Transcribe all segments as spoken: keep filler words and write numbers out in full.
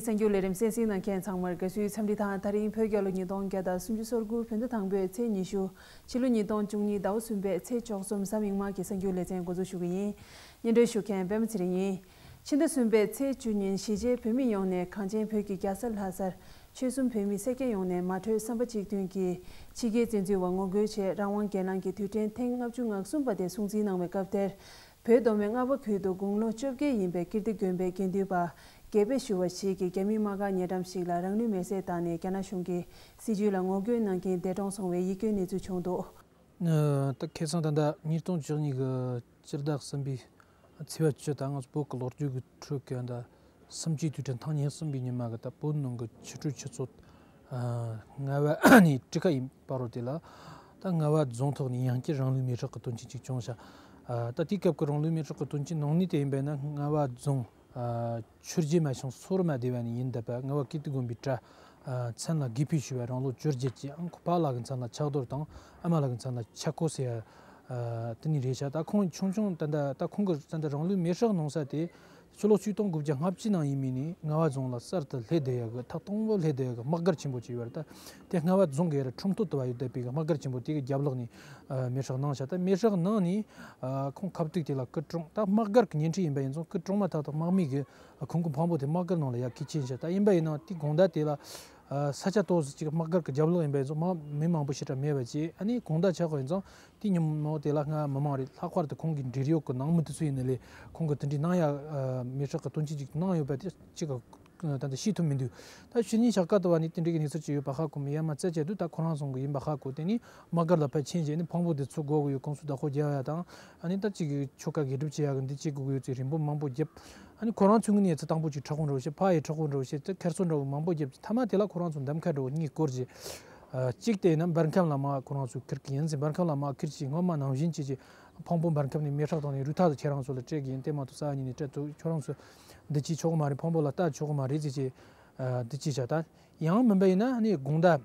གསར་འགྱུར་ལས་རིམ་གསན་གཟིགས་གནང་མཁན་ཚང་མར་དགའ་བསུའི་འཚམས་འདྲི་དང་། ད་རིང་བོད་རྒྱལ་ལོ་ཉིས་སྟོང་བརྒྱ་དང་སུམ་ཅུ་སོ་དགུ་བོད་ཟླ་དང་པོའི་ཚེས་ཉི་ཤུ། ཕྱི་ལོ་ཉིས་སྟོང་བཅུ་གཉིས་ཟླ་བ་གསུམ་པའི་ཚེས་བཅུ་གསུམ་གཟའ་མིག་དམར་གྱི་གསར་འགྱུར་ལེ་ཚན་འགོ་འཛུགས་ཞུ་གི་ཡིན། སྙན་སྒྲོན་ཞུ་མཁན་པད་མ་ཚེ་རིང་ཡིན། ཕྱི་ཟླ་གསུམ་པའི་ཚེས་བཅུ་ཉིན་གཞིས་བྱེས་བོད་མི་ཡོངས་ནས་གངས་ཅན་བོད་ཀྱི་རྒྱལ་ས་ལྷ་སར་ཆོལ་གསུམ་བོད་མི་སེར་སྐྱ་ཡོངས་ནས་མ་གྲོས་བསམ་པ་གཅིག་མཐུན་གྱིས་ཕྱི་རྒྱལ་འཛིན་འཛུལ་བ་ངོ་རྒོལ་ཆེད་རང་དབང་སྒེར་ལངས་ཀྱི་དུས་དྲན་ཐེངས་ལྔ་བཅུ་ང་གསུམ་པ་དེ་སྲུང་བརྩི་གནང་བའི་སྐབས་དེར། བོད་མདོ་སྨད་རྔ་བ་ཁུལ་དུ་དགུང་ལོ་བཅོ་བརྒྱད་ཡིན་པའི་ཀིརྟི་དགོན་པའི་དགེ་འདུན་པ་དགེ་བཤེས་ཞུ་བ་ཞིག་གིས་རྒྱ་མིའི་དམག་སྒར་ཉེ་འགྲམ་ཞིག་ལ་རང་ལུས་མེར་སྲེག་བཏང་ནས་རྒྱ་ནག་གཞུང་གི་སྲིད་བྱུས་ལ་ངོ་རྒོལ་གནང་མཁན་འདས་གྲོངས་སོང་བའི་ཡིད་སྐྱོའི་གནས་ཚུལ་བྱུང་འདུག། ཨ། ད་ཁ་སང་ད་ལྟ་ཉིས་སྟོང་བཅུ་གཉིས་ཀྱི་སྤྱི་ཟླ་གསུམ་པའི་ཚེས་པ་བཅུ་དང་ང་ཚོ་བོད་ཀྱི་ལོ་རྒྱུས་ཀྱི་ཁྲོད་ཀྱི་ད་གསུམ་བཅུའི་དུས་དྲན་ཐེངས་ཉེར་གསུམ་པའི་ཉི་མ་གི་ད་བོད་ནང་གི་ཆོས་ཁྲིམས་ཆུ་ཚོད་ཨ་ལྔ་པ་ནས་དྲུག་པ་ཡིན་བར་དུ་དེ་ལ་ད་རྔ་བ་རྫོང་ཐོག་ནས་ཡང་བསྐྱར་རང་ལུས་མེར་སྲེག་གི་དོན་རྐྱེན་ཅིག་བྱུང་ཤག། ཨ། ད་དེའི་སྐབས་ཀྱི་རང་ལུས་མེར་སྲེག་གི་དོན་རྐྱེན་ནང་ནས་དེ་ཡིན་པས་ན་རྔ་བ་རྫོང་ཨ་ཆོས་རྗེ་རྨ་ཆེན་སོ་ར་མ་སྡེ་བ་ནས་ཡིན་བསྡད་པ་རྔ་བ་ཀིརྟི་དགོན་པའི་གྲྭ་ཨ་མཚན་ལ་དགེ་འཕེལ་ཞུ་བ་རང་ལོ་བཅོ་བརྒྱད་ཀྱི་ཨང་ཁོ་པཱ་ལགས་ཀྱི་མཚན་ལ་ཕྱག་རྡོར་དང་ཨ་མ་ལགས་ཀྱི་མཚན་ལ་ཆ་ཀོ་ཟེར་ཡ་ཨ་དེ་ནི་རེད་ཤག། ད་ཁོང་ཆུང་ཆུང་ད་ལྟ་ད་ཁོང་གི་ད་ལྟ་རང་ལུས་མེར་སྲེག་གནང་ས་དེ་ཕྱི་ལོ་ཆིག་སྟོང་དགུ་བརྒྱ་ལྔ་བཅུ་ནང་ཡིན་མིན་ནི་རྔ་བ་རྫོང་ལ་གསར་དུ་སླེབས་བསྡད་ཡ་གི་ཐག་དང་པོ་སླེབས་བསྡད་ཡ་གི་དམག་སྒར་ཆེན་པོ་ཅིག་ཡོད་རེད། ད་དེ་རྔ་བ་རྫོང་གི་ཡ་ར་ཁྲོམ་ཐོག་ཏུ་བ་ཡོད་བསྡད་པའི་གི་དམག་སྒར་ཆེན་པོ་དེ་གི་རྒྱབ་ལོགས་ནས་ཨ་མེར་སྲེག་གནང་ཤག། ད་མེར་སྲེག་གནང་ནས་ཨ་ཁོང་ཁ་ཐུག་དེ་ལ་སྐུ་གྲོངས། ད་དམག་སྒར་གྱི་ཉེ་འཁྲིས་ཡིན་པ་ཡིན་ཙང་སྐུ་གྲོངས་མ་ཐག་ཏུ་དམག་མི་གིས་ཁོང་གི་འཕང་པོ་དེ་དམག་སྒར་ནང་ལ་ཡར་ཁྱེར་ཕྱིན་ཤག། ད་ཡིན་པ་ཡིན་ན་དེ་དགོང་དག་དེ་ལ་ཨ་ས་ཆ་ཏོག་ཙམ་ཅིག་དམག་སྒར་གྱི་རྒྱབ་ལོགས་ཡིན་པ་ཡིན་ཙང་དམག་མི་མང་པོ་ཞེ་དྲག་མེད་པ་བྱས། ཨ་ནི་དགོང་དག་ཆགས་པ་ཡིན་ཙང་དེ་ཉིན་མོ་དེ་ལ་རྔ་བ་མི་མང་རེད། ལྷག་པར་དུ་ཁོང་གི་འབྲེལ་ཡོད་ཀྱི་ནང་མི་དེ་ཚོ་ཡིན་ནའི་ལས་ཁོང་གི་དེ་འདྲའི་གནང་ཡ་ཨ་མེར་སྲེག་གི་དོན་རྐྱེན་ཅིག་གནང་ཡོད་པ་དེ་གཅིག་ག་ད་ལྟ་ཤེས་ཐུབ་མི་འདུག། ད་ཕྱི་ཉིན་ཞོགས་ཀ་དུ་བ་ནས་དེ་འདྲའི་གི་གནས་ཚུལ་ཅིག་ཡོད་པ་ཧ་གོ་མི་ཡ་མ་རྩད་བཅད་དུས་ད་ཁོ་རང་ཚོ་གི་ཡིན་པ་ཧ་གོ། དེ་ནས་དམག་སྒར་ལ་ཕར་ཕྱིན་རྗེས་ནས་འཕང་པོ་དེ་ཚུར་བགོ་གི་ཡོད། ཁོང་ཚོས་བདག་པོ་རྒྱག་ཡ་དང་ཨ་ནི་ད་ཅིག་གི་ཆོ་ག་དགེ་སྒྲུབ་བྱེད་ཡ་གི་འདི་བྱེད་དགོས་ཀྱི་ཡོད་ཚེ་རིན་པོ་མང་པོ་བརྒྱབ། ཨ་ནི་ཁོ་རང་ཚོ་གི་ནས་ཚེ་དང་པོ་ཅིག་ཁྲག་ཁུང་འདྲ་བོ་བཤད། ཕ་ཡི་ཁྲག་ཁུང་འདྲ་བོ་བཤད་ཚེ་ཁེར་སོ་འདྲ་བོ་མང་པོ་བརྒྱབ་ཅིག། མཐའ་མ་དེ་ལ་ཁོ་རང་ཚོ་འདམ་ཁ་འདྲ་བོ་གཉིས་བསྐོར་རྗེས་ཨ་གཅིག་དེ་ཡིན་ན་འབར་ཁམས་ལ་མར་ཁོ་རང་ཚོ་ཁུར་གི་ཡིན་ཟེར། འབར་ཁམས་ལ་མར་ཁུར་ཅིག་སྔོན་མ་ནང་བཞིན་བྱས་ཅིག་འཕང་པོ་འབར་ཁམས་ནས་མེ་སྲེག་བཏང་ནས་རུ་ཐག་ཏུ་ཁྱེད་རང་ཚོ་ལ་སྤྲད་གི་ཡིན། དེ་མ་གཏོགས་ས་གཉིས་ནས་སྤྲད་དུ་ཁྱོད་རང་ཚོ་འདི་བྱེད་ཆོག་གི་མ་རེད། འཕང་པོ་ལ་ལྟ་ཆོག་གི་མ་རེད་ཟེར་བྱས་ཨ་འདི་བྱས་བྱ། ད་ཡང་མིན་པ་ཡིན་ན་ཨ་ནི་དགོང་དག་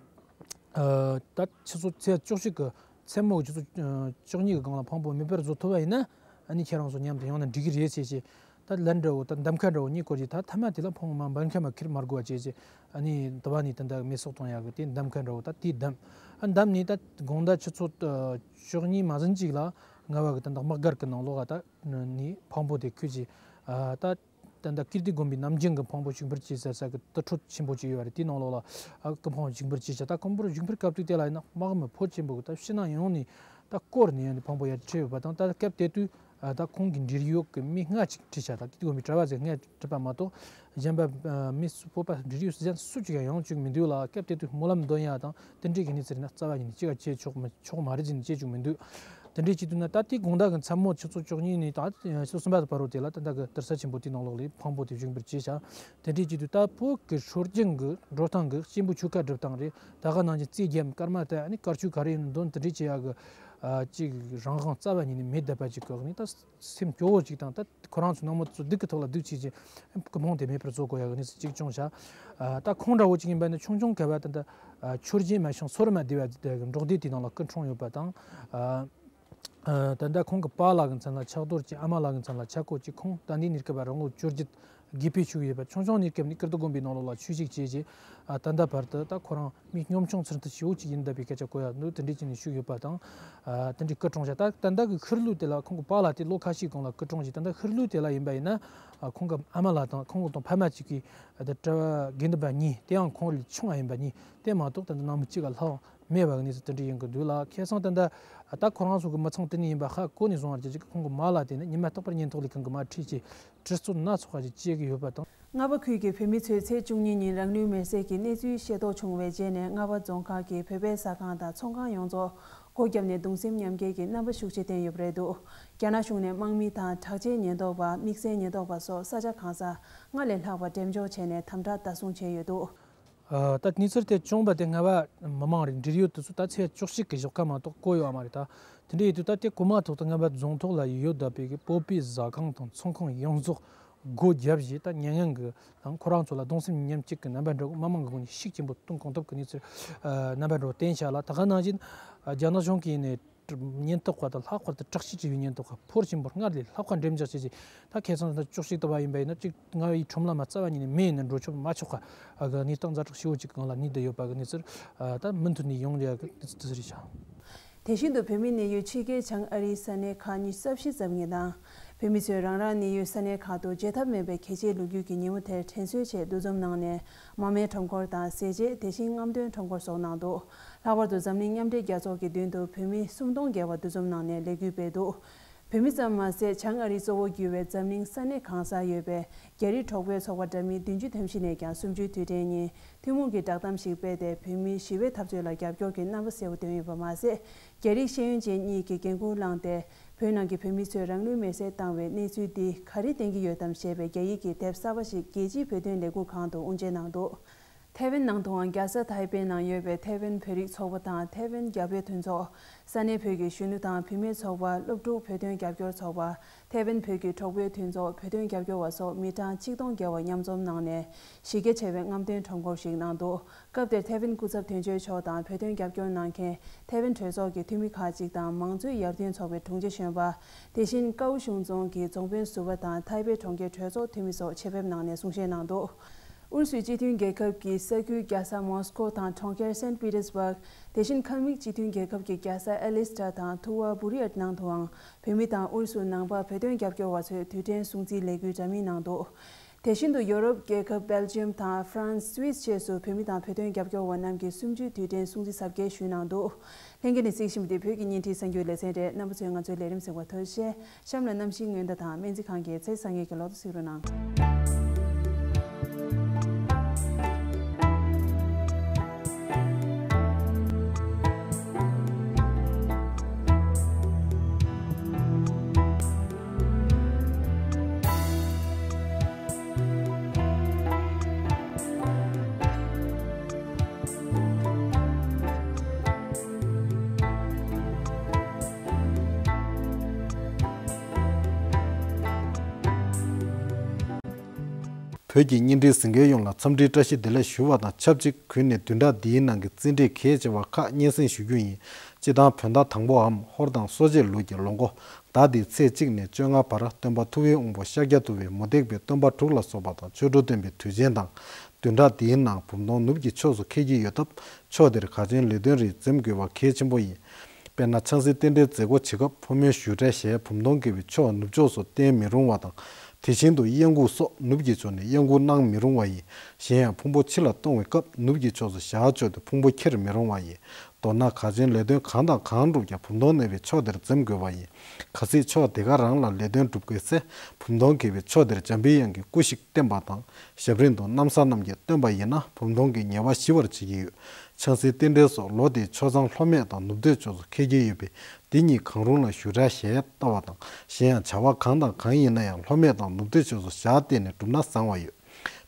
ཨ་ད་ཆུ་ཚོད་ཚེས་བཅུ་གཅིག་གི་མཚན་མོ་གི་ཆུ་ཚོད་ཨ་བཅུ་གཉིས་ཀྱི་སྒང་ལ་འཕང་པོ་མེ་འབར་བཟོ་ཐུབ་པ་ཡིན་ན་ཨ་ནི་ཁྱེད་རང་ཚོ་མཉམ་དུ་ཡོང་ན་འགྲིག་གི་རེད་ཟེར་བྱས། ད་ལན་འདྲ་བོ་ད་འདམ་ཁ་འདྲ་བོ་གཉིས་བསྐོར་རྗེས་ད་མཐའ་མ་དེ་ལ་འཕང་པོ་མར་འབར་ཁམས་མར་ཁུར་མ་དགོས་པ་བྱས་བྱས་ཨ་ནི་དུ་བ་ནས་ད་ལྟ་མེ་སྲེག་གཏོང་ཡག་གི་དེ་འདམ་ཁ་འདྲ་བོ་ད་དེ་བསྡམས། ཨ་བསྡམས་ནས་ད་དགོང་དག་ཆུ་ཚོད་ཨ་བཅུ་གཉིས་མ་ཟིན་ཅིག་ལ་རྔ་བ་གི་ད་ལྟ་དམག་སྒར་གི་ནང་ལོགས་ལ་ད་ནས་འཕང་པོ་དེ་ཁུར་རྗེས་ཨ་ད་ད་ལྟ་ཀིརྟི་དགོན་པའི་ནམ་རྒྱུན་གྱི་འཕང་པོ་བཞུགས་འབུལ་བྱེད་ས་ས་གི་དུར་ཁྲོད་ཆེན་པོ་ཅིག་ཡོད་རེད། དེའི་ནང་ལོགས་ལ་ཨ་སྐུ་འཕང་བཞུགས་འབུལ་བྱས་བྱ། ད་སྐུ་འཕང་བཞུགས་འབུལ་སྐབས་དུས་དེ་ལ་ཡིན་ན་དམག་མི་ཕོན་ཆེན་པོ་གི་ད་ཕྱི་ནང་ཡོངས་ནས་ད་བསྐོར་ནས་ཡོང་ནས་འཕང་པོ་ཡར་ཁྲིད་ཡོད་པ་དང་། ད་སྐབས་དེ་དུས་ཨ་ད་ཁོང་གི་འབྲེལ་ཡོད་ཀྱི་མི་ལྔ་ཅིག་ཁྲིད་བྱ། ད་ཀིརྟི་དགོན་པའི་གྲྭ་པ་ཚོས་ལྔ་ཁྲིད་པ་མ་གཏོགས་གཞན་པ་ཨ་མི་སྤོ་བོ་འབྲེལ་ཡོད་གཞན་སུ་གཅིག་ཡང་ཡོང་བཅུག་མི་འདུག་ལ། སྐབས་དེ་དུས་སྨོན་ལམ་འདོན་ཡ་དང་དེ་འདྲའི་གི་གནས་ཚུལ་ཡིན་ན་རྩ་བ་ཉིད་ནས་གཅིག་ག་བྱེད་ཆོག་མི་ཆོག་མ་རེད་ཟེར་ནས་བྱེད་བཅུག་མི་འདུག། དེ་འདྲའི་བྱེད་དུས་ན་ད་ལྟའི་དགོང་དག་གི་མཚན་མོ་ཆུ་ཚོད་བཅུ་གཉིས་ནས་ད་ཆུ་ཚོད་གསུམ་པ་བར་དུ་དེ་ལ་ད་ལྟ་གི་དུར་ས་ཆེན་པོ་དེའི་ནང་ལོགས་ལ་འཕང་པོ་དེ་བཞུགས་འབུལ་བྱས་བྱ། དེ་འདྲའི་བྱེད་དུས་ད་བོད་ཀྱི་སྲོལ་རྒྱུན་གྱི་འགྲོ་སྟངས་ཀྱི་གཅེན་པོ་ཆོ་ག་སྒྲུབ་སྟངས་རེད། ད་ག་ནང་བཞིན་རྩིས་རྒྱབ་སྐར་མ་བཏབ། ཨ་ནི་དཀར་ཆུ་ག་རེ་འདོན་དེ་འདྲའི་བྱེད་ཡག་གི་ཨ་ཅིག་རང་དབང་རྩ་བ་ཉིད་ནས་མེད་བསྡད་པ་ཅིག་གི་ནི་ད་སེམས་སྐྱོ་བོ་ཅིག་དང་། ད་ཁོ་རང་ཚོ་ནང་མི་ཚོ་སྡུག་གི་ཐོག་ལ་སྡུག་བྱས་ཀྱི་སྐུ་འཕང་དེ་མེད་པར་བཟོ་དགོས་ཡག་གི་གནས་ཚུལ་ཅིག་བྱུང་བྱ། ཨ་ད་ཁོང་འདྲ་བོ་ཅིག་ཡིན་པ་ནི་ཆུང་ཆུང་སྐབས་ད་ལྟ་ཨ་ཆོས་རྗེ་རྨ་ཆེན་སོ་ར་མ་སྡེ་བ་འདི་གི་འབྲོག་སྡེ་དེའི་ནང་ལ་སྐུ་འཁྲུངས་ཡོད་པ་དང་། ཨ་ཨ་ད་ལྟ་ཁོང་གི་པཱ་ལགས་ཀྱི་མཚན་ལ་ཕྱག་རྡོར་གྱི་ཨ་མ་ལགས་ཀྱི་མཚན་ལ་ཆ་ཀོ་གྱི་ཁོང་ད་ལྟའི་གནས་སྐབས་རང་ལོ་བཅོ་བརྒྱད་དགེ་བཤེས་བཞུགས་ཡོད་པ། ཆུང་ཆུང་གནས་སྐབས་ནས་ཀིརྟི་དགོན་པའི་ནང་ལོགས་ལ་ཆོས་ཞུགས་བྱས་རྗེས་ཨ་ད་ལྟ་བར་དུ་ད་ཁོ་རང་མི་གཉོམ་ཆུང་ཚུལ་མཐུན་ཞེ་པོ་ཅིག་ཡིན་བསྡད་པའི་སྐད་ཆ་གོ་ཡ་འདུག། དེ་འདྲའི་བྱས་ནས་བཞུགས་ཡོད་པ་དང་། ཨ་དེ་འདྲའི་སྐུ་གྲོངས་བྱ། ད་ད་ལྟ་གི་ཤི་ལུས་དེ་ལ་ཁོང་གི་པཱ་ལགས་དེ་ལོ་ཁ་ཤས་གོང་ལ་སྐུ་གྲོངས་བྱས། ད་ལྟ་ཤི་ལུས་དེ་ལ་ཡིན་པ་ཡིན་ན་ཨ་ཁོང་གི་ཨ་མ་ལགས་དང་ཁོང་གི་དང་ཕ་མ་གཅིག་གིས་ཨ་ད་གྲྭ་པ་དགེ་འདུན་པ་གཉིས་དེའང་ཁོང་ལས་ཆུང་བ་ཡིན་པ་གཉིས་དེ་མ་གཏོགས་ད་ལྟ་ནང་མི་གཅིག་ག་ལྷག་མེད་པ་གི་གནས་ཚུལ་དེ་འདྲ་ཡིན་གི་འདུག་ལ། ཁ་སང་ད་ལྟ་ད་ཁོ་རང་ཚོ་གི་མི་ཚང་དེ་ནས་ཡིན་པ་ཧ་གོ་ནས་སོང་བར་བྱས་ཀྱི་ཁོང་གི་མ་ལགས་དེ་ནི་ཉི་མ་རྟག་པར་ཉེན་རྟོག་ལས་ཁུངས་ཀྱིས་མར་ཁྲིད་ཀྱིས་དྲི་རྩད་སྣ་ཚོགས་པ་ཞིག་བྱེད་ཀྱི་ཡོད་པ་དང་། རྔ་བ་ཁུལ་གྱི་བོད་མི་ཚོས་ཚེས་བཅུ་གཉིས་ཉིན་རང་ལུས་མེར་སྲེག་གི་གནས་ཚུལ་ཤེས་རྟོགས་བྱུང་བའི་རྗེས་ནས་རྔ་བ་རྫོང་ཁག་གི་བོད་པའི་ཟ་ཁང་དང་ཚོང་ཁང་ཡོངས་རྫོགས་སྒོ་བརྒྱབ་ནས་གདུང་སེམས་མཉམ་སྐྱེད་ཀྱི་རྣམ་པ་ཤུགས་ཆེ་བསྟན་ཡོད་པ་རེད་འདུག། རྒྱ་ནག་གཞུང་ནས་དམག་མི་དང་དྲག་ཆས་ཉེན་རྟོག་པ་དམིགས་བསལ་ཉེན་རྟོག་པ་སོགས་ས་ཆ་གང་སར་སྔར་ལས་ལྷག་པ་འགྲེམས་འཇོག་བྱས་ནས་དམ་དྲག་བརྡར་གསུམ་བྱས་ཡོད་འདུག། ཨ་ད་གནས་ཚུལ་དེ་བྱུང་བ་དེ་རྔ་བ་མི་མང་རེད། འབྲེལ་ཡོད་དེ་ཚོ་ད་ཚེས་བཅུ་གཅིག་གི་ཞོགས་ཀ་མ་གཏོགས་བསྐོ་ཡོད་མ་རེད། ད་དེ་འདྲ་ཡིན་དུས་ད་དེ་གོ་མ་ཐོག་ཏུ་རྔ་བ་རྫོང་ཐོག་ལ་ཡོད་བསྡད་པའི་གི་བོད་པའི་ཟ་ཁང་དང་ཚོང་ཁང་ཡོངས་རྫོགས་སྒོ་བརྒྱབ་བྱས། ད་མྱ་ངན་གྱི་དང་ཁོ་རང་ཚོ་ལ་གདུང་སེམས་མཉམ་སྐྱེད་ཀྱི་རྣམ་པ་འདྲ་བོ་མི་མང་གི་ངོས་ནས་ཤུགས་ཆེན་པོ་གཏོང་གང་ཐུབ་ཀྱི་གནས་ཚུལ་ཨ་རྣམ་པ་འདྲ་བོ་བསྟན་ཤག་ལ། ད་ག་ནང་བཞིན་ཨ་རྒྱ་ནག་གཞུང་གིས་ནས་ ཉེན་རྟོག་པ་དང་ལྷག་པར་དུ་དྲག་ཤོས་ཅིག་ཡོད། ཉེན་རྟོག་པ་ཕོར་ཆེན་པོ་སྔར་ལས་ལྷག་པ་འགྲེམས་འཇོག་བྱས་རྗེས། ད་ཁ་སང་ད་བཅུ་གཅིག་ཟླ་བ་ཡིན་པ་ཡིན་ན་གཅིག་ང་ཡི་ཁྲོམ་ལ་མ་རྩ་བ་ཉིད་ནས་མེ་ཡིན་ན་འགྲོ་ཆོག་མ་ཆོག་ག་གནས་སྟངས་ཛ་དྲག་ཤོས་ཅིག་སྒང་ལ་གནས་བསྡད་ཡོད་པ་གི་གནས་ཚུལ་ད་མུ་མཐུད་ནས་ཡོང་རེད་གི་གནས་ཚུལ་དེ་རེད་ཤག། དེ་བཞིན་དུ་བོད་མིའི་གནས་ཡུལ་ཕྱི་རྒྱལ་བྱང་ཨ་རིའི་ས་གནས་ཁག་ཉི་ཤུ་རྩ་བཞི་ཙམ་གྱི་ནང་། བོད་མི་ཚོས་རང་རང་གནས་ཡུལ་ས་གནས་ཁག་ཏུ་བརྗེད་ཐབས་མེད་པའི་གལ་ཆེའི་ལོ་རྒྱུས་ཀྱི་ཉིན་མོ་དེར་དྲན་གསོའི་ཆེད་འདུ་འཛོམས་གནང་ནས། མར་མེའི་ཁྲོམ་སྐོར་དང་ཟས་བཅད། དེ་བཞིན་རྔམ་སྟོན་ཁྲོམ་སྐོར་སོགས་གནང་འདུག། ལྷག་པར་དུ་འཛམ་གླིང་མཉམ་འབྲེལ་རྒྱལ་ཚོགས་ཀྱི་མདུན་དུ་བོད་མི་སུམ་སྟོང་བརྒལ་བ་འདུ་འཛོམས་གནང་ནས་ལས་འགུལ་སྤེལ་འདུག། བོད་མི་ཙམ་མ་ཟད། བྱང་ཨ་རི་གཙོ་བོ་གྱུར་བའི་འཛམ་གླིང་ས་གནས་གང་སར་ཡོད་པའི་རྒྱ་རིགས་གྲོགས་པོའི་ཚོགས་པ་འདྲ་མིན་བདུན་ཅུ་ཐམ་ཤི་ནས་ཀྱང་གསུམ་བཅུའི་དུས་དྲན་ཉིན་ཐུན་མོང་གི་བསྒྲགས་གཏམ་ཞིག་སྤེལ་ཏེ། བོད་མིའི་ཞི་བའི་འཐབ་རྩོད་ལ་རྒྱབ་སྐྱོར་གྱི་རྣམ་པ་གསལ་བོ་སྟོན་ཡོད་པ་མ་ཟད། རྒྱ་རིགས་ཤེས་ཡོན་ཅན་གཉིས་ཀྱིས་འགན་འཁུར་བླངས་ཏེ། བོད་ནང་གི་བོད་མི་ཚོས་རང་ལུས་མེར་སྲེག་བཏང་བའི་གནས་ཚུལ་འདི་ག་རེ་བསྟན་གྱི་ཡོད་དམ་ཞེས་པའི་རྒྱ་ཡིག་གི་དེབ་གསར་པ་ཞིག་རྒྱལ་སྤྱིའི་བོད་དོན་ལས་འགུལ་ཁང་དུ་དབུ་འབྱེད་གནང་འདུག། ཐའེ་ཝན་ནང་དུའང་རྒྱལ་ས་ཐའེ་པེ་ནང་ཡོད་པའི་ཐའེ་ཝན་བོད་རིགས་ཚོགས་པ་དང་ཐའེ་ཝན་རྒྱ་བོད་མཐུན་ཚོགས། ས་གནས་བོད་ཀྱི་གཞོན་ནུ་དང་བུད་མེད་ཚོགས་པ། སློབ་ཕྲུག་བོད་དོན་རྒྱབ་སྐྱོར་ཚོགས་པ། ཐའེ་ཝན་བོད་ཀྱི་གྲོགས་པོའི་མཐུན་ཚོགས་བོད་དོན་རྒྱབ་སྐྱོར་བ་སོགས་མི་གྲངས་ཆིག་སྟོང་བརྒལ་བ་མཉམ་འཛོམས་གནང་ནས། གཞི་རྒྱ་ཆེ་བའི་རྔམ་སྟོན་ཁྲོམ་སྐོར་ཞིག་གནང་འདུག། སྐབས་དེར་ཐའེ་ཝན་སྐུ་ཚབ་དོན་གཅོད་མཆོག་དང་བོད་དོན་རྒྱབ་སྐྱོར་གནང་མཁན་ཐའེ་ཝན་གྲོས་ཚོགས་ཀྱི་འཐུས་མི་ཁག་ཅིག་དང་། མང་གཙོའི་ཡར་ཐོན་ཚོགས་པའི་དྲུང་ཆེ་གཞོན་པ། དེ་བཞིན་ཀའོ་ཤུང་རྫོང་གི་རྫོང་དཔོན་ཟུར་པ་དང་ཐའེ་པེ་གྲོང་ཁྱེར་གྲོས་ཚོགས་འཐུས་མི་སོགས་ཆེད་ཕེབས་གནང་ནས་གསུང་བཤད་གནང་འདུག། ཨུ་རུ་སུའི་སྤྱི་མཐུན་རྒྱལ་ཁབ་ཀྱི་ས་ཁུལ་རྒྱལ་ས་མོ་སི་ཀོ་དང་གྲོང་ཁྱེར་སེན་པི་ཏེར་སྦུག། དེ་བཞིན་ཁང་མིག་སྤྱི་མཐུན་རྒྱལ་ཁབ་ཀྱི་རྒྱལ་ས་ཨེ་ལེས་ཏྲ་དང་ཐུ་ཝ་བུ་རི་ཨད་ནང་དུའང་བོད་མི་དང་ཨུ་རུ་སུ་ནང་པ་བོད་དོན་རྒྱབ་སྐྱོར་བ་ཚོས་དུས་དྲན་སྲུང་བརྩིའི་ལས་འགུལ་འདྲ་མིན་གནང་འདུག། དེ་བཞིན་དུ་ཡོ་རོབ་རྒྱལ་ཁབ་སྦེལ་ཇི་ཡམ་དང་ཧྥ་རན་སི། སུད་སི་བཅས་སུ་བོད་མི་དང་བོད་དོན་རྒྱབ་སྐྱོར་བ་རྣམས་ཀྱིས་གསུམ་བཅུའི་དུས་དྲན་སྲུང་བརྩི་གཟབ་རྒྱས་ཞུས་གནང་འདུག། ལྷན་རྒྱས་ནས་གཟིགས་བཞིན་པ་འདི་བོད་ཀྱི་བརྙན་འཕྲིན་གསར་འགྱུར་ལེ་ཚན་རེད། རྣམ་པ་ཚོས་ང་ཚོའི་ལས་རིམ་གཟིགས་པར་ཐུགས་རྗེ་ཆེ། གཤམ་ལ་གནམ་གཤིས་སྔོན་བརྡ་དང་སྨན་རྩིས་ཁང་གི་ཚེས་བཟང་ངན་གྱི་ལོ་ཐོ་གཟིགས་རོགས་གནང་། བོད་ཀྱི་བརྙན་འཕྲིན་གཟིགས་མཁན་ཡོངས་ལ་འཚམས་འདྲིའི་བཀྲ་ཤིས་བདེ་ལེགས་ཞུ་བ་དང་ཆབས་ཅིག། གུས་ནས་བདུན་ཕྲག་འདིའི་ནང་གི་རྩིས་འབྲས་གལ་ཆེ་བ་ཁག་སྙན་སེང་ཞུ་རྒྱུ་ཡིན། སྤྱིར་བཏང་བོད་ཟླ་དང་པོའམ་ཧོར་དང་སོ་བྱེད་ལུག་གི་ལོ་འགོ། ཟླ་འདིའི་ཚེས་གཅིག་ནས་བཅོ་ལྔ་བར་སྟོན་པ་ཐུབ་པའི་དབང་པོ་ཤཱཀྱ་ཐུབ་པས་མུ་སྟེགས་པའི་སྟོན་པ་དྲུག་ལ་སོགས་པ་དང་ཆོ་འཕྲུལ་སྟོན་པའི་དུས་ཆེན་དང་། བདུན་ཕྲག་འདིའི་ནང་བུམ་སྟོང་ནུབ་ཀྱི་ཕྱོགས་སུ་འཁེལ་གྱི་ཡོད་སྟབས། ཕྱོགས་དེར་ག་ཆེན་ལས་དོན་རིགས་འཛེམ་དགོས་པ་གལ་ཆེན་པོ་ཡིན། དཔེར་ན། ཆང་སའི་རྟེན་འབྲེལ་མཛད་སྒོ་བྱེད་སྐབས་ཕོ་མོའི་བཞུགས་གྲལ་ཞལ་བུམ་སྟོང་འཁེལ་བའི་ཕྱོགས་ནུབ་ཕྱོགས་སུ་བསྟན་མི་རུང་བ་དང་། དེ་བཞིན་དུ་གཡས་འགུགས་སོགས་ནུབ་ཀྱི་ཕྱོགས་ནས་གཡས་འགུགས་གནང་མི་རུང་བ་ཡིན། གཞན་ཡང་ཕུང་པོ་ཕྱི་ལ་གཏོང་བའི་སྐབས་ནུབ་ཀྱི་ཕྱོགས་སུ་ཞལ་བཅོས་ཏེ་ཕུང་པོ་འཁྱེར་མི་རུང་བ་ཡིན། མདོར་ན། ག་ཆེན་ལས་དོན་གང་དང་གང་བསྒྲུབ་ཀྱང་བུམ་སྟོང་གནས་པའི་ཕྱོགས་དེར་འཛེམ་དགོས་པ་ཡིན། གལ་སྲིད་ཕྱོགས་དེ་ག་རང་ལ་ལས་དོན་སྒྲུབ་དགོས་ཚེ། བུམ་སྟོང་འཁེལ་བའི་ཕྱོགས་དེར་འཇམ་པའི་དབྱངས་ཀྱི་སྐུ་ཞིག་བསྟན་པ་དང་། ཞབས་རིམ་དུ་གནམ་ས་རྣམས་ཀྱིས་བསྟོད་པ་ཡིན་ན་བུམ་སྟོང་གི་ཉེས་པ་ཞི་བར་བྱེད་ཀྱི་ཡོད། ཆང་སའི་རྟེན་འབྲེལ་སོགས་ལོ་དེའི་ཆོས་བཟང་ལྷོ་སྨད་དང་ནུབ་སྟོད་ཕྱོགས་སུ་འཁེལ་གྱི་ཡོད་པས། འདི་གཉིས་གང་རུང་ལ་བཞུགས་གྲལ་ཞལ་བལྟ་བ་དང་། གཞན་ཡང་བྱ་བ་གང་དང་གང་ཡིན་ན་ཡང་ལྷོ་སྨད་དང་ནུབ་སྟོད་ཕྱོགས་སུ་ཞལ་བལྟས་ནས་བསྒྲུབས་ན་བཟང་བ་ཡོད།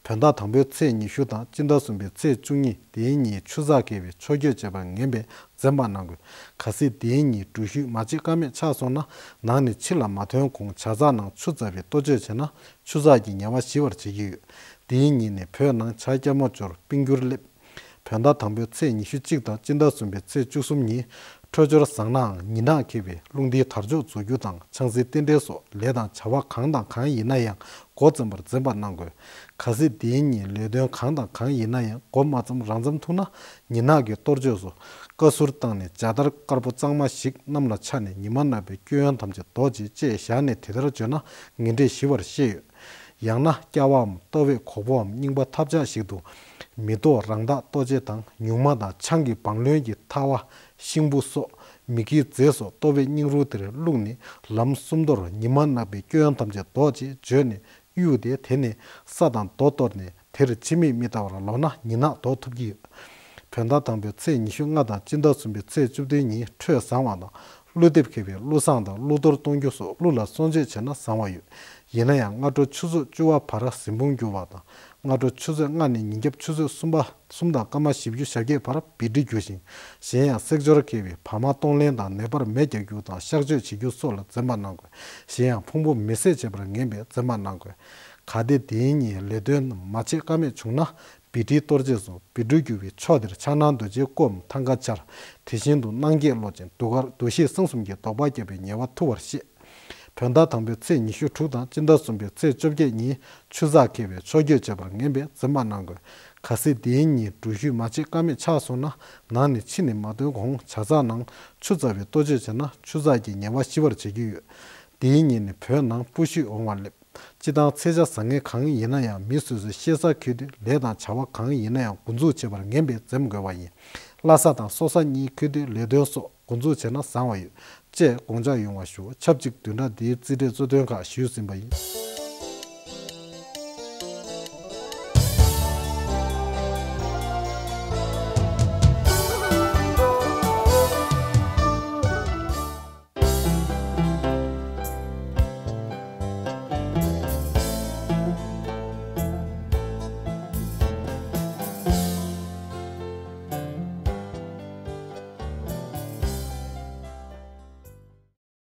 བོད་ཟླ་དང་པོའི་ཚེས་ཉི་ཤུ་དང་སྤྱི་ཟླ་གསུམ་པའི་ཚེས་བཅུ་གཉིས། དེའི་ཉིན་ཆུ་ཚགས་འཁེལ་བའི་ཆོ་ག་བྱེད་པར་ངེས་པས་འཛེམ་པ་གནང་དགོས། གལ་སྲིད་དེའི་ཉིན་འགྲུལ་བཞུད་མ་བྱེད་ཀ་མེད་ཆགས་སོང་ན། ནང་ནས་ཕྱི་ལ་མ་ཐོན་གོང་བྱ་ཚགས་ནང་ཆུ་བཙབ་པའི་གཏོ་བཅོས་བྱས་ན། ཆུ་ཚགས་ཀྱི་ཉེས་པ་ཞི་བར་བྱེད་ཀྱི་ཡོད། དེའི་ཉིན་ནས་བོད་ནང་བྱ་སྐྱ་མོ་སྦྱོར་སྤུན་འགྱུར་སླེབས། བོད་ཟླ་དང་པོའི་ཚེས་ཉི་ཤུ་གཅིག་དང་སྤྱི་ཟླ་གསུམ་པའི་ཚེས་བཅུ་གསུམ་ཉིན། འཕྲོད་སྦྱོར་བཟང་ནའང་ཉི་ནག་འཁེལ་བས་རླུང་རྟའི་དར་ལྕོག་རྫོགས་རྒྱུ་དང་། ཆང་སའི་རྟེན་འབྲེལ་སོགས་ལས་དང་བྱ་བ་གང་དང་གང་ཡིན་ན་ཡང་འགོ་བརྩམ་པར་འཛེམ་པ་གནང་དགོས། གལ་སྲིད་དེའི་ཉིན་ལས་དོན་གང་དང་གང་ཡིན་ན་ཡང་འགོ་མ་བརྩམས་རང་བརྩམས་ཐུག་ན། ཉི་ནག་གི་གཏོ་བཅོས་སུ་བཀའ་ཟུར་བཏང་ནས་ཇ་དར་དཀར་པོ་གཙང་མ་ཞིག་གནམ་ལ་འཕྱར་ནས་ཉི་མ་ནག་པོའི་སྐྱོན་ཡོན་ཐམས་ཅད་ཟློག་ཅིག་ཅེས་བཞག་ནས་དེ་ལྟར་བརྗོད་ན་ངན་འབྲས་ཞི་བར་བཤད་ཡོད། ཡང་ན་སྐྱ་བའམ་ལྟོ་བས་གོག་པོའམ་རྙིང་པ་ཐབས་ཆག་ཞིག་ཏུ། མེ་ཏོག་རང་རྟགས་གཏོ་བཅོས་དང་ཉུང་མ་དང་ཆང་གི་བང་རློན་གྱི་ཐལ་བ། ཤིང་བུ་སོགས་མི་དགེའི་རྫས་སོགས་ལྟོ་བའི་སྙིང་རུས་དེར་བླུགས་ནས་ལམ་གསུམ་མདོར་ཉི་མ་ནག་པོའི་སྐྱོན་ཐམས་ཅད་ཟློག་ཅེས་བརྗོད་ནས་གཡུགས་ཏེ་དེ་ནས་ས་དང་རྡོ་གཏོར་ནས་དེར་ཕྱི་མིག་མི་ལྟ་བར་ལོག་ན་ཉི་ནག་ཟློག་ཐུབ་ཀྱི་ཡོད། བོད་ཟླ་དང་པོའི་ཚེས་ཉི་ཤུ་ལྔ་དང་སྤྱི་ཟླ་གསུམ་པའི་ཚེས་བཅུ་བདུན་ཉིན་འཕྲོད་བཟང་བ་དང་། ཀླུ་འདེབས་འཁེལ་བའི་ཀླུ་བསངས་དང་ཀླུ་གཏོར་གཏོང་རྒྱུ་སོགས་ཀླུ་ལ་གསོལ་མཆོད་བྱས་ན་བཟང་བ་ཡོད། ཡིན་ན་ཡང་སྔ་དྲོ་ཆུ་ཚོད་བཅུ་པ་བར་གཟིམ་དཔུང་བསྒྱུར་བ་དང་། སྔ་དྲོ་ཆུ་ཚོད་ལྔ་ནས་ཉིན་རྒྱབ་ཆུ་ཚོད་གསུམ་པ་གསུམ་དང་སྐར་མ་བཞི་བཅུ་ཞེ་བརྒྱད་བར་བི་ཌི་བསྒྱུར་ཞིང་། གཞན་ཡང་བསྲེག་སྦྱོར་འཁེལ་བའི་བར་མ་གཏོང་ལེན་དང་ནད་པར་མེ་རྒྱག་རྒྱུ་དང་གཤག་བཅོས་བྱེད་རྒྱུ་སོགས་ལ་འཛེམ་པ་གནང་དགོས། གཞན་ཡང་ཕུང་པོ་མེ་བསྲེགས་བྱེད་པར་ངེས་པས་འཛེམ་པ་གནང་དགོས། གལ་ཏེ་དེའི་ཉིན་ལས་དོན་རྣམས་མ་བྱེད་ཀ་མེད་བྱུང་ན། བི་ཏྲིའི་གཏོར་བཅས་སོགས་བི་འབྲུ་འགྱུར་བའི་ཕྱོགས་དེར་ཕྱག་ན་རྡོ་རྗེའི་སྐུའམ་ཐང་ཀ་འཕྱར། དེ་བཞིན་དུ་སྣང་བརྒྱད་ཀློག་ཅིང་གདུགས་དཀར་གདུགས་བཞི་གསང་གསུམ་གྱི་བཟློག་པ་བརྒྱབ་པས་ཉེ་བར་ཐུལ་བར་བཤད། བོད་ཟླ་དང་པོའི་ཚེས་ཉི་ཤུ་དྲུག་དང་སྤྱི་ཟླ་གསུམ་པའི་ཚེས་བཅོ་བརྒྱད་ཉིན་ཆུ་ཚགས་འཁེལ་བས་ཕྱོགས་བསྐྱོད་བྱེད་པར་ངན་པས་འཛེམ་མ་གནང་དགོས། གལ་སྲིད་དེའི་ཉིན་འགྲུལ་བཞུད་མ་བྱེད་ཀ་མེད་ཆགས་སོང་ན། ནང་ནས་ཕྱི་ནས་མ་ཐོན་གོང་བྱ་ཚགས་ནང་ཆུ་བཙགས་པའི་གཏོ་བཅོས་བྱས་ན་ཆུ་ཚགས་ཀྱི་ཉེས་པ་ཞི་བར་བྱེད་ཀྱི་ཡོད། དེའི་ཉིན་ནི་བོད་ནང་སྤོ་བཤུད་འོང་བ་སླེབས། སྤྱི་བཏང་ཚེས་ཆ་བཟང་ངན་གང་ཡིན་ན་ཡང་མི་སོ་སོའི་གཤེད་གསར་འཁེལ་དུས་ལས་དང་བྱ་བ་གང་ཡིན་ན་ཡང་འགོ་འཛུགས་བྱེད་པར་ངན་པས་འཛེམ་དགོས་པ་ཡིན། བླ་གཟའ་དང་སྲོག་གཟའ་གཉིས་འཁེལ་དུས་ལས་དོན་སོགས་འགོ་འཛུགས་བྱས་ན་བཟང་བ་ཡོད། ཅེས་དགོངས་འཇགས་ཡོང་བ་ཞུ། ཆབས་ཅིག་བདུན་ཕྲག་འདིའི་རྩིས་འབྲས་གཙོ་དོན་ཁག་ཞུས་ཟིན་པ་ཡིན།